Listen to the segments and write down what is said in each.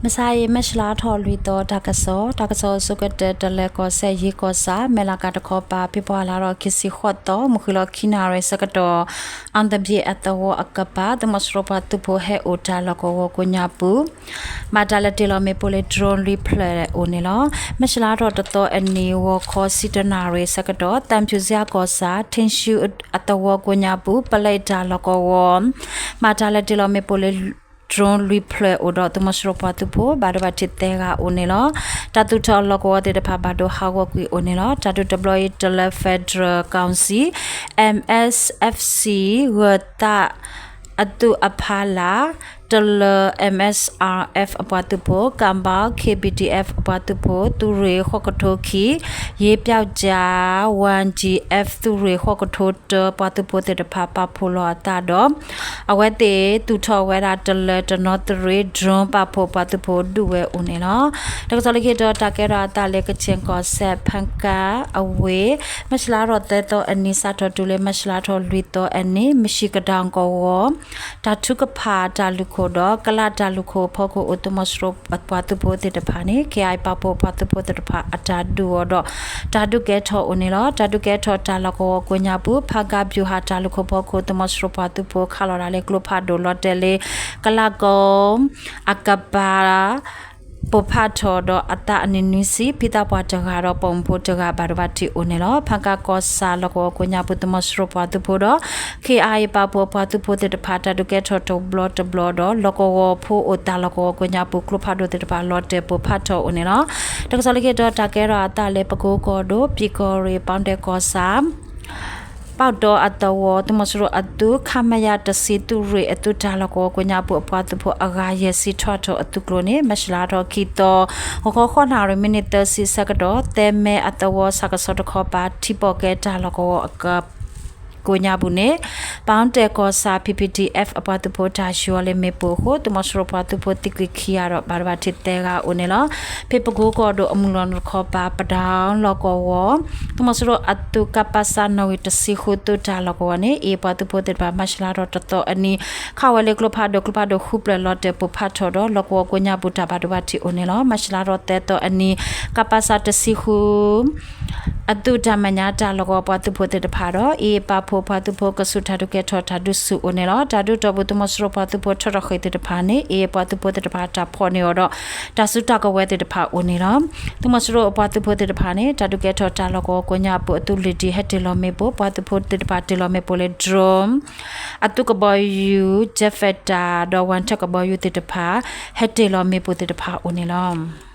မုၢ်ဆါအံၤ မၢ်ၡလါထီၣ်လွံၢ်သီ တၢ်ကစီၣ်, တၢ်ကစီၣ်အဆိကတၢၢ် တလၢၤကီၢ်စဲၣ် ယ့ၢ်ကီၢ်ဆၣ် မဲၢ်လးကၤတခီပၤ ဖ့ၤဘြူၤအါလါဒီး ခံဆံဃိးသီ မုၢ်ဃ့ၢ်လီၤခံနၣ်ရံၣ်ဆၢကတီၢ် အၣ်သဘ့ၣ်အသဝီအကပၤ သုးမီၤစိရိၤပှၤသုးဖိဟဲအိၣ်တၢ်လီၢ်ကဝီၤကိးညါပူၤ ဘၣ်တၢ်လဲၤတ့ၢ်လီၤမ့ၣ်ပိၢ်လၢ drone လွံၢ်ဖျၢၣ်အိၣ်န့ၣ်လီၤ. မၢ်ၡလါထီၣ်တသီအနံၤ ဂီၤခီဆံတနၣ်ရံၣ်ဆၢကတီၢ် သံဖြူဇရပ်ကီၢ်ဆၣ် ထ့ၣ်ဆူအသဝီကိးညါပူၤ ပလဲအတၢ်လီၢ်ကဝီၤ ဘၣ်တၢ်လဲၤတ့ၢ်လီၤမ့ၣ်ပိၢ်လၢ drone လွံၢ်ဖျၢၣ်အိၣ်ဒီး သုးမီၤစိရိၤပှၤသုးဖိ ဘၣ်ဒိဘၣ်ထံးသၢဂၤအိၣ်န့ၣ်လီၤ. တၢ်သူၣ်ထီၣ်လီၢ်ကဝီၤသ့ၣ်တဖၣ် ဘၣ်ဒိဟးဂီၤကွံာ်အိၣ်န့ၣ်လီၤ. တၢ်ဒုးတဘျီအံၤ တလၢ Federal Council, M S F C ဂၢၢ်သးအသုးအဖီလာ်, တလၢ M S R F အပှၤသုးဖိ, ကၣ်ဘၣ် K B D F အပှၤသုးဖိ, သုးရ့ၣ်ဃိးကထိခံ, ယ့ပျောက်ကျား Y G F သုးရ့ၣ်ဃိးကထိတၢ ပှၤသုးဖိသ့ၣ်တဖၣ် ပာ်ဖှိၣ်လီၤအသးဒီး အဝဲသ့ၣ်သူၣ်ထီၣ်ဝဲဒၣ်တလၢတနီသရ့ၣ် drone ပာ်ဖှိၣ်ပှၤသုးဖိဒုးဝဲအိၣ်န့ၣ်လီၤ. တၢ်ကစီၣ်လၢခံတီၤ တၢ်ကဲထီၣ်အသးလၢ ကခၠ့ၣ်ကီၢ်စဲၣ် ဖၣ်ကၣ်အဝ့ၢ် မၢ်ၡလါထီၣ်သၢသီအနံၤ စးထီၣ်တုၤလၢမၢ်ၡလါထီၣ်လွံၢ်သီအနံၤ မၠံၣ်ကဒီကဝီၤ တၢ်ထုကဖၣ်တၢ်လုၢ်ခိၣ်ဒီး ကလးတၢ်လုၢ်ခိၣ်အဖီခိၣ်အိၣ် သုးမီၤစိရိၤပှၤသုးဖိသ့ၣ်တဖၣ်န့ၣ် ခ့ၣ်အါအံၤ ပာ်ဖှိၣ်ပှၤသုးဖိသ့ၣ်တဖၣ်အတၢ်ဒုးအီၤဒီး တၢ်ဒုးကဲထီၣ်အိၣ်န့ၣ်လီၤ. တၢ်ဒုးကဲထီၣ်တၢ်လီၢ်ကဝီၤကိးညါပူၤ ဖၣ်ကၣ် ဗျူဟာ တၢ်လုၢ်ခိၣ်ဖီခိၣ် သုးမီၤစိရိၤပှၤသုးဖိခးလီၤဒၣ်လၢကျိဖးဒိၣ်လီၤတဲာ်လၢ ကလးကိ အကပၤ ပိာ်ဖးထီၣ်ဒီးအသးအနံၣ်နွံဆံ ဖံသးပှၢ်တဂၤဒီးပိာ်မုၣ်ဖိတဂၤ ဘၣ်ဒိဘၣ်ထံးအိၣ်န့ၣ်လီၤ. ဖၣ်ကၣ်ကီၢ်ဆၣ်လီၢ်ကဝီၤကိးညါပူၤ သုးမီၤစိရိၤပှၤသုးဖိဒီး ခ့ၣ်အါအံၤ ပာ်ဖှိၣ်ပှၤသုးဖိသ့ၣ်တဖၣ် တၢ်ဒုးကဲထီၣ်တဘျီတဘျီဒီး လီၢ်ကဝီၤဖိအိၣ်တၢ်လီၢ်ကဝီၤကိးညါပူၤ ကျိဖးဒိၣ်သ့ၣ်တဖၣ်လီၤတဲာ်ပိာ်ဖးထီၣ်အိၣ်န့ၣ်လီၤ. တၢ်ကစီၣ်လၢခံတီၤ တၢ်ကဲထီၣ်အသးလၢ ပကိကီၢ်ဒိၣ် ပၠံၣ်ကီၢ်ရ့ၣ် ပီၣ်တဲၣ်ကီၢ်ဆၣ် ပီၣ်တီအသဝီ သုးမီၤစိရိၤအသုး ခမရ တဆံ သုးရ့ၣ်အသုးတၢ်လီၢ်ကဝီၤကိးညါပူၤ အပှၤသုးဖိအဂၤယဲၢ်ဆံထွဲထီၣ်အသုးကျိၤန့ၣ် မၢ်ၡလါထီၣ်ခံသီ ဂီၤခီဃိးနၣ်ရံၣ် မံးနံးသၢဆံဆၢကတီၢ် သဲမဲအသဝီ ဆၣ်ကဆီတခီပၤ ထံပီၣ်ကဲတၢ်လီၢ်ကဝီၤအက ကိးညါပူၤန့ၣ် ပီၣ်တဲၣ်ကီၢ်ဆၣ် P P D F အပှၤသုးဖိတၢ်ယူၤအီၤလၢမ့ၣ်ပိၢ်အဃိ သုးမီၤစိရိၤပှၤသုးဖိသံကွံာ်ခံဂၤဒီး ဘၣ်ဒိဘၣ်ထံးသၢဂၤအိၣ်န့ၣ်လီၤ. ဖဲပကိကီၢ်ဒိၣ်အမုၢ်လီၤနုာ်တခီပၤ ပဒၢလီၢ်ကဝီၤ သုးမီၤစိရိၤအသုး ကပစ နီၣ်ဂံၢ်တဆံဃု သုးတၢ်လီၢ်ကဝီၤန့ၣ် အ့ၣ် ပှၤသုးဖိသ့ၣ်တဖၣ် မၢ်ၡလါထီၣ်တသီအနံၤ ခးဝဲလၢကျိဖးဒိၣ် ကျိဖးဒိၣ်ဃုဖျၢၣ်လီၤတဲာ်ပိာ်ဖးထီၣ်ဒီး လီၢ်ကဝီၤကိးညါပူၤတၢ်ဘၣ်ဒိဘၣ်ထံးအိၣ်န့ၣ်လီၤ. မၢ်ၡလါထီၣ်သၢသီအနံၤ ကပစ တဆံဃု အသုးတၢ်မဲာ်ညါတၢ်လီၢ်ကဝီၤပှၤသုးဖိသ့ၣ်တဖၣ်ဒီး အ့ၣ် ပာ်ဖှိၣ်ပှၤသုးဖိကဆူးတၢ်ဒုးကဲထီၣ်တၢ်ဒုးဆူၣ်အိၣ်န့ၣ်လီၤ. တၢ်ဒုးတီၢ်ပူၤ သုးမီၤစိရိၤပှၤသုးဖိထီၣ်ထီၣ်ဃ့ၢ်သ့ၣ်တဖၣ်န့ၣ် အ့ၣ် ပှၤသုးဖိသ့ၣ်တဖၣ်တၢ်ဖီၣ်န့ၢ်အီၤဒီး တၢ်စုတၢ်ကဝဲၤသ့ၣ်တဖၣ်အိၣ်န့ၣ်လီၤ. သုးမီၤစိရိၤအပှၤသုးဖိသ့ၣ်တဖၣ်န့ၣ် တၢ်ဒုးကဲထီၣ်တၢ်လီၢ်ကဝီၤကိးညါပူၤ အသုးလံၣ်ဒံၣ်ဟဲတ့ၢ်လီၤမ့ၣ်ပိၢ် ပှၤသုးဖိသ့ၣ်တဖၣ်တ့ၢ်လီၤမ့ၣ်ပိၢ်လၢ drone အသုးကဘီယူၤ jet fighter ဒီး one ton ကဘီယူၤသ့ၣ်တဖၣ် ဟဲတ့ၢ်လီၤမ့ၣ်ပိၢ်သ့ၣ်တဖၣ်အိၣ်န့ၣ်လီၤ.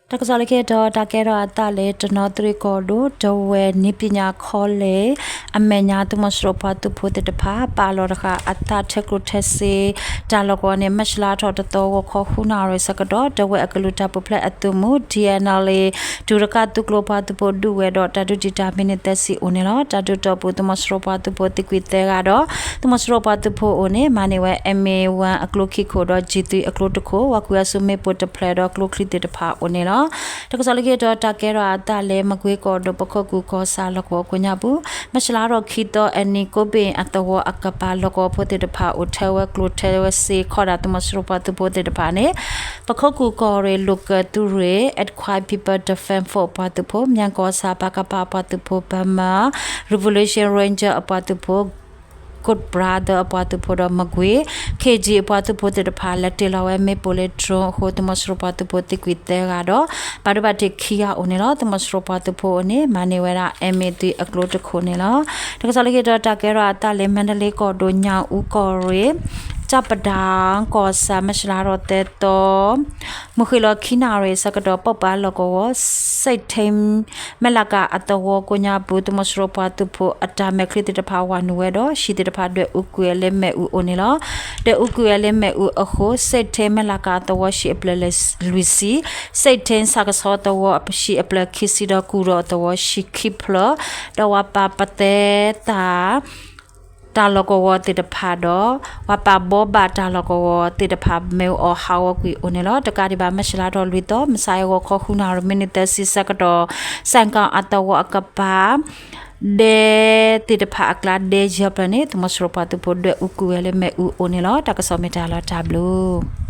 တၢ်ကစီၣ်လၢခံတီၤ တၢ်ကဲထီၣ်အသးလၢ တနီသရ့ၣ်ကီၢ်ဒိၣ် တဝဲၢ်နံၣ်ပညာ college အမဲာ်ညါ သုးမီၤစိရိၤပှၤသုးဖိသ့ၣ်တဖၣ် ပာ်လီၤတဃာ်အသးထဲကျိၣ်ထဲစ့ တၢ်လီၢ်ကဝီၤန့ၣ် မၢ်ၡလါထီၣ်တသီ ဂီၤခီဃုနၣ်ရံၣ်ဆၢကတီၢ် တဝဲၢ်အကလုာ်တၢ်ပူၤဖျဲးအသုးမုၢ် D N L A တူၢ်တကၣ်သုးကျိၤပှၤသုးဖိဒုးဝဲဒီး တၢ်ဒုးတံာ်တာ်မံးနံးသၢဆံအိၣ်န့ၣ်လီၤ. တၢ်ဒုးတီၢ်ပူၤ သုးမီၤစိရိၤပှၤသုးဖိသံကွံာ်သၢဂၤဒီး သုးမီၤစိရိၤပှၤသုးဖိအိၣ်န့ၣ် မၤန့ၢ်ဝဲ M A one အကျိခံခိၣ်ဒီး G three အကျိတခိၣ် ဝၤကွံာ်အီၤဆူမ့ၣ်ပိၢ်တဖျၢၣ်ဒီးကျိချံသ့ၣ်တဖၣ်အိၣ်န့ၣ်လီၤ. တၢ်ကစီၣ်လၢခံတီၤ တၢ်ကဲထီၣ်အသးလၢ မကွ့ကီၢ်ဒိၣ် ပခိၣ်ကူၢ်ကီၢ်ဆၣ်လီၢ်ကဝီၤကိးညါပူၤ မၢ်ၡလါထီၣ်ခံသီအနံၤ ကိးဘ့ၣ်အသဝီအကပၤ လီၢ်ကဝီၤဖိသ့ၣ်တဖၣ် အိၣ်ထဲဝဲကျိထဲဝဲစ့ ခီဒၣ်သုးမီၤစိရိၤပှၤသုးဖိသ့ၣ်တဖၣ်န့ၣ် ပခိၣ်ကူၢ်ကီၢ်ရ့ၣ် Local သုးရ့ၣ် Kachin People Defense Force အပှၤသုးဖိ မၠၣ်ကီၢ်ဆၣ် ပကဖ အပှၤသုးဖိ Burma Revolution Ranger အပှၤသုးဖိ Cobra အပှၤသုးဖိဒီး မကွ့ K G အပှၤသုးဖိသ့ၣ်တဖၣ် လဲၤတ့ၢ်လီၤဝဲမ့ၣ်ပိၢ်လၢ drone အဃိ သုးမီၤစိရိၤပှၤသုးဖိသံကွံာ်သၢဂၤဒီး ဘၣ်ဒိဘၣ်ထံးခံဂၤအိၣ်န့ၣ်လီၤ. သုးမီၤစိရိၤပှၤသုးဖိအိၣ်န့ၣ် မၤန့ၢ်ဝဲဒၣ် M A three အကျိတခိၣ်န့ၣ်လီၤ. တၢ်ကစီၣ်လၢခံတီၤ တၢ်ကဲထီၣ်အသးလၢ မါဒလ့ကီၢ်ဒိၣ် ညၣ်အူကီၢ်ရ့ၣ် ကၠၣ်ပဒၣ်ကီၢ်ဆၣ် မၢ်ၡလါထီၣ်သၢသီ မုၢ်ဃ့ၢ်လီၤခံနၣ်ရံၣ်ဆၢကတီၢ် ပီၣ်ပၤလီၢ်ကဝီၤ စ့းထ့ မဲၢ်လးကၤအသဝီကိးညါပူၤ သုးမီၤစိရိၤပှၤသုးဖိအတၢ်မဲာ်ချံသ့ၣ်တဖၣ်ဝၤနုာ်ဝဲဒီး ဟံၣ်သ့ၣ်တဖၣ်ဒွဲၣ်အူကွံာ်ဝဲလၢမ့ၣ်အူအိၣ်န့ၣ်လီၤ. ဒွဲၣ်အူကွံာ်ဝဲလၢမ့ၣ်အူအဃိ စ့းထ့ မဲၢ်လးကၤအသဝီ ဟံၣ်အဖျၢၣ်လွံၢ်ဆံ, စ့းထ့ ဆၣ်ကဆီသဝီ ဟံၣ်အဖျၢၣ်ခံဆံဒီး ကူၣ်ဒီးအသဝီ ဟံၣ်ခံဖျၢၣ်, ဒီးဝၤပာ်ပသဲသး တၢ်လီၢ်ကဝီၤသ့ၣ်တဖၣ်ဒီး ဝၤပာ်ဘီဘၣ်တၢ်လီၢ်ကဝီၤသ့ၣ်တဖၣ် မ့ၣ်အူအီၣ်ဟးဂီၤကွံာ်အိၣ်န့ၣ်လီၤ. တကးဒံးဘၣ် မၢ်ၡလါထီၣ်လွံၢ်သီ မုၢ်ဆါအံၤ ဂီၤခီဃုနၣ်ရံၣ် မံးနံးသၢဆံဆၢကတီၢ် စဲၣ်ကီၣ်အသဝီအကပၤ ဒဲသ့ၣ်တဖၣ်အကျါ ဒဲယဲၢ်ဖျၢၣ်န့ၣ် သုးမီၤစိရိၤပှၤသုးဖိဒွဲၣ်အူကွံာ်ဝဲလၢမ့ၣ်အူအိၣ်န့ၣ်လီၤ. တၢ်ကစီၣ်မ့ၢ်တၢ်လီၤတၢ်ဘျုး